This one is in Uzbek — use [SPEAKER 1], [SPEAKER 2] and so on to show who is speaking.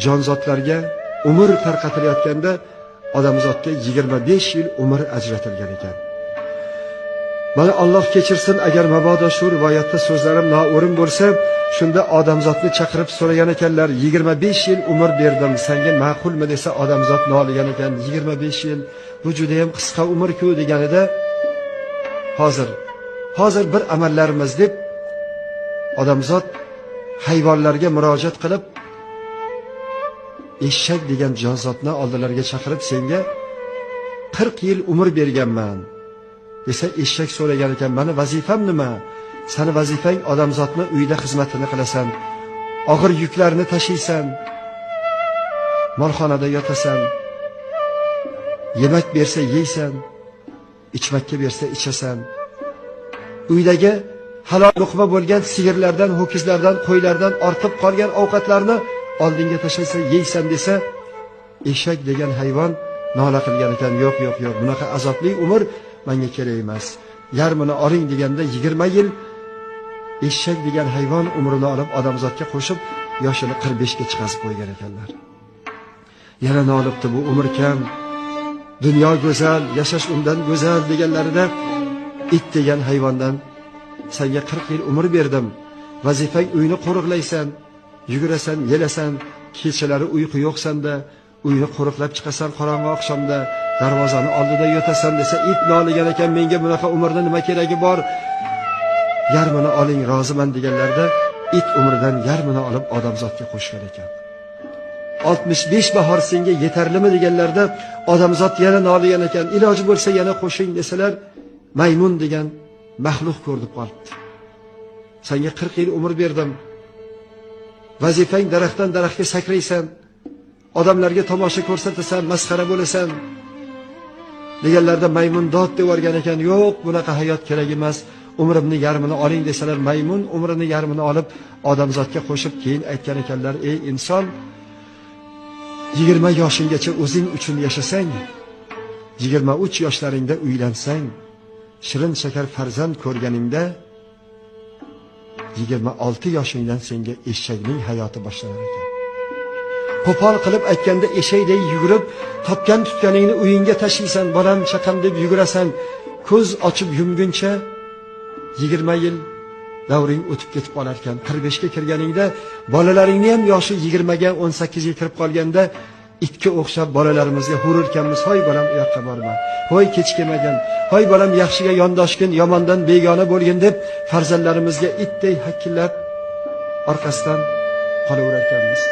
[SPEAKER 1] Jonzotlarga umr tarqatilayotganda odamzodga 25 yil umr ajratilgan ekan. Mana Alloh kechirsin, agar mabodo shu rivoyatda so'zlarim noo'rin bo'lsa, shunda odamzodni chaqirib so'ragan ekanlar, 25 yil umr berdim, senga ma'qulmi desa, odamzod noligan ekan, 25 yil bu juda ham qisqa umr-ku deganida, hozir bir amallarimiz deb odamzod hayvonlarga murojaat qilib, eshak degan jonzotni oldilariga chaqirib, senga 40 yil umr berganman desa, eshak so'ragan ekan, mani vazifam nima? Sani vazifang odamzodni uyda xizmatini qilasan, og'ir yuklarni tashiysan, molxonada yotasan, yemak bersa yeysan, ichmakka bersa ichasan, uydagi halol luqma bo'lgan sigirlardan, ho'kizlardan, qo'ylardan ortib qolgan ovqatlarni oldinga tashlaysan, yeysan desa, eshak degan hayvon nola qilgan ekan, yo'q, yo'q, yo'q, bunaqa azobli umr menga kerak emas. Yarmini oling deganda 20 yil eshak degan hayvon umrini olib odamzodga qo'shib, yoshini 45 ga chiqazib qo'ygan ekanlar. Yana nolibdi, bu umr kam, dunyo go'zal, yashash undan go'zal deganlarida it degan hayvondan senga 40 yil umr berdim, vazifang uyni qo'riqlaysan, yugurasan, yelasan, kechalari uyqu yo'q senda, uyni qo'riqlab chiqasan qorong'i oqshomda, darvozani oldida yotasan desa, it noligan ekan, menga bunaqa umrda nima keragi bor? Yarmini oling, roziman deganlarda it umridan yarmini olib odamzodga qo'shgan ekan. 65 bahor senga yetarlimi deganlarda odamzod yana noligan ekan, iloji bo'lsa yana qo'shing desalar, maymun degan maxluq ko'rib qolibdi. Senga 40 yil umr berdim. Vazifang daraxtdan daraxtga sakraysan, odamlarga tomosha ko'rsatasan, masxara bo'lasan deganlarda maymun dod deb yuborgan ekan, yo'q, bunaqa hayot kerak emas, umrimni yarmini oling desalar, maymun umrini yarmini olib odamzodga qo'shib keyin aytgan ekanlar, ey inson, 20 yoshinggacha o'zing uchun yashasang, 23 yoshlaringda uylansang, shirin shakar farzand ko'rganingda 26 yoshingdan senga eshakning hayoti boshlanar ekan. Qo'pol qilib aytganda eshakday yugurib, topgan tutganingni uyingga tashiysan, bolam chaqam deb yugurasan, ko'z ochib yumguncha 20 yil davring o'tib ketib qolar ekan. 45 ga kirganingda bolalaringni ham yoshi 20 ga 18 ga kirib qolganda itga o'xshab bolalarimizga hururkanmiz, hoy bolam u yoqqa borma, hoy kech kelmagin, hoy bolam yaxshiga yondoshgin, yomondan begona bo'lgin deb farzandlarimizga itday hakillab orqasidan qolaverarkanmiz.